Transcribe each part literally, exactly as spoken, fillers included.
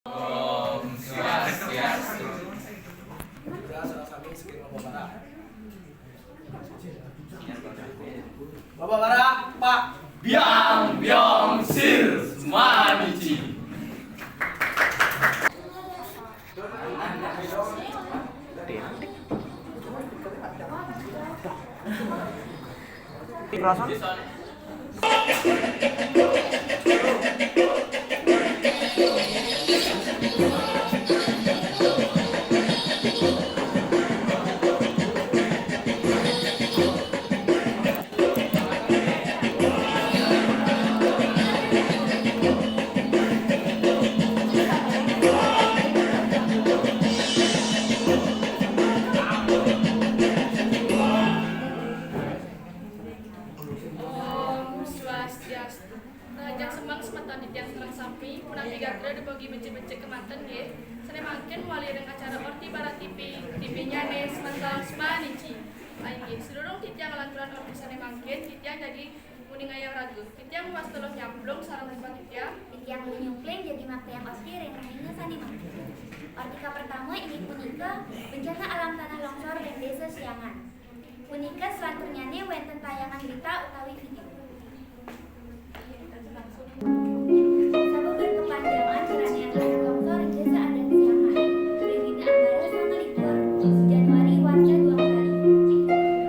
Om Swastiastu. Bapak Bara, Pak. Biang Biong Sil Smanici. Om Swastiastu. Rahajeng semeng semeton titiang sareng sami, punapi gatra dumogi becik-becik kemanten nggih. Sané mangkin wali ring acara Orti Barat T V, T V-nyané semeton Smanici. Inggih, sadurung titiang nglanturang orti sané mangkin, titiang jagi nguningayang raga. Titiang wasta luh nyamplung sareng rupa titiang. Titiang luh nyumpling jagi maktiang orti ring rahina sané mangkin. Orti kapertama inggih punika bencana alam tanah longsor ring Désa Siangan. Punika selanturnyané wénten tayangan berita utawi video. Sabubar kepanjangan keranayang longsor ring Désa Adat Siangan, ring dina Anggara sanga likur Januari warsa duang tali.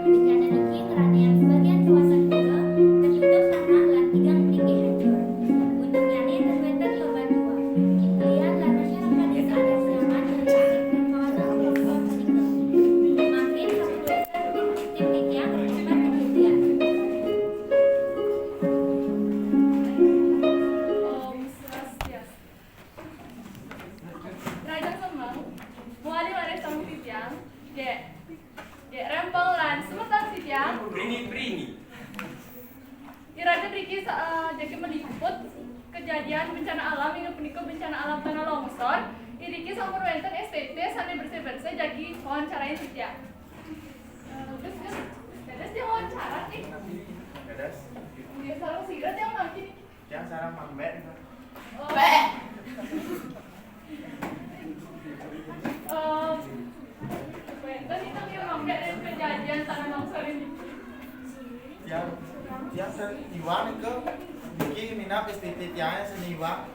Bencana niki keranayang sebagian kawasan pura tertutup tanah lan tigang mriki hancur. Untungnyané tan wénten korban jiwa. Kalian lan masyarakat Désa Adat Siangan ring kawasan longsor punika. Mangkin sampun wénten tim titiang ring tempat kejadian. Om Swastiastu. Rahajeng semeng, mawali malih sareng titiang, Dék, Dék Rempel lan semeton titiang. Prini, prini. Iraga mriki sa-, eh, jagi meliput kejadian bencana alam, inggih punika bencana alam tanah longsor. Iriki sampun wénten S T T sané bersih-bersih jagi wawancarain titiang. Eh, terus, terus, terus dia wawancara nih. Terus? Nggih, sareng sira tiang mangkin. Tiang sareng Mang Bék. Oh. Bék. Em, wénten itu nggih Mang Bék ring kejadian tanah longsor ini. Tiang, tiang seniwan ke, niki minab S T T tiangé seniwan.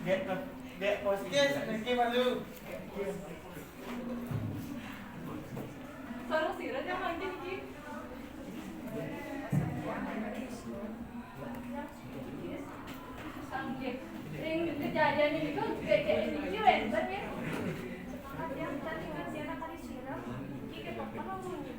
Gék, gék, oke, niki malu. Sareng sira tiang mangkin niki. Nggih. Ring kejadian niki, gék, gék niki wénten nggih. Tiang tadi ngasih anak kali sira. Niki ketok apa munyi?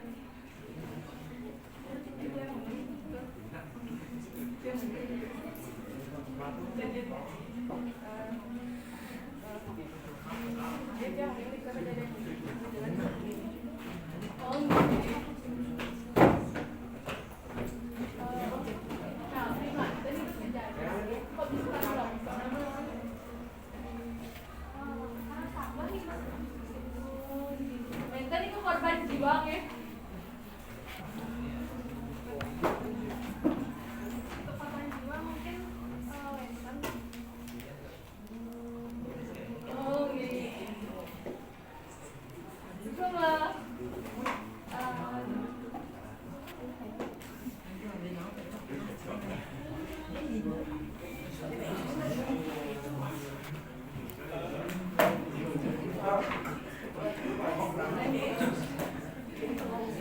Wénten niku korban jiwa nggih. Untuk korban jiwa mungkin, eh, wénten. Oh, nggih. Dukung lah. Eh,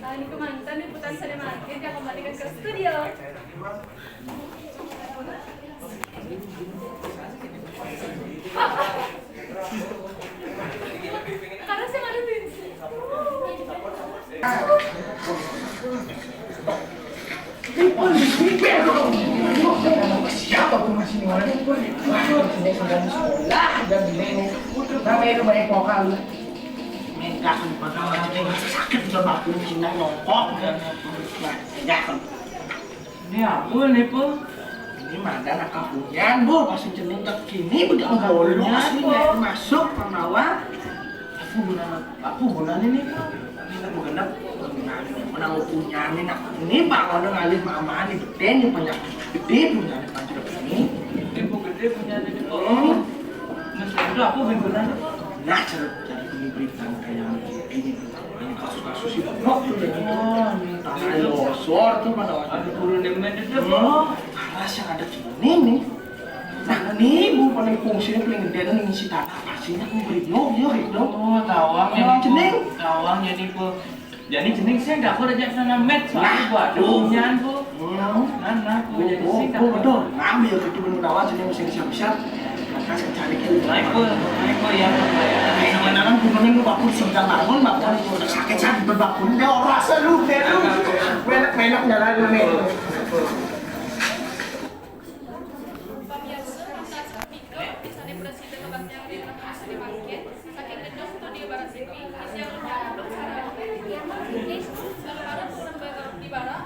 Nah, ini kemanten liputan sané mangkin, yang kembalikan ke studio. Karena saya ada prinsip. Siapa tuh masih mulai? Wah, sudah sekolah dan ini. Namanya itu banyak vokal. Minta bakal nanti sakit juga batin Cina nyokok. Nah, ya. Ini apa nih, Po? Ini madan akan punyan, Bu. Pas cening kekini, bedak bolong asli, Bu. Masuk, pembawa. Apa gunanya, apa gunanya nih, Po? Ini kan begenep. Menang punyan nih, nah. Ini Pak Wadon ngalih mama nih, betul nih, banyak gede punyan nih, Pak, ini. Ini, Bu, gede punyan ini, Po. Hmm. Itu aku beneran tuh. Nah, cari, cari ini berita kayak ini tuh. Ini kasus-kasus itu. Oh, tuh, jadi tuh. Tanah longsor tuh mana ada turun demen itu tuh. Aras yang ada kini nih. Nah, ini bu paling fungsinya paling gede nih ngisi tanah. Pastinya aku beri yo yo gitu. Oh, tawang Tawang cening. Tawang jadi bu. Jadi cening sih nggak aku rejak sana met soalnya gua ada Tuh. Punyan bu. Hmm. Nah, nah, aku jadi Oh, sih oh, betul. Ngambil itu bener tawa sini mesti siap-siap. Kasih cari gitu. Naik bu, naik bu ya. Sebenarnya gunungnya lu bakul singkang bangun, bakul sakit sakit berbakul. Dia orang selalu dia lu. Menak-menak jalan lu nih. Pamiarsa, mangkin saking gedong to di Barat Sipi, isi yang gedong sareng di Barat,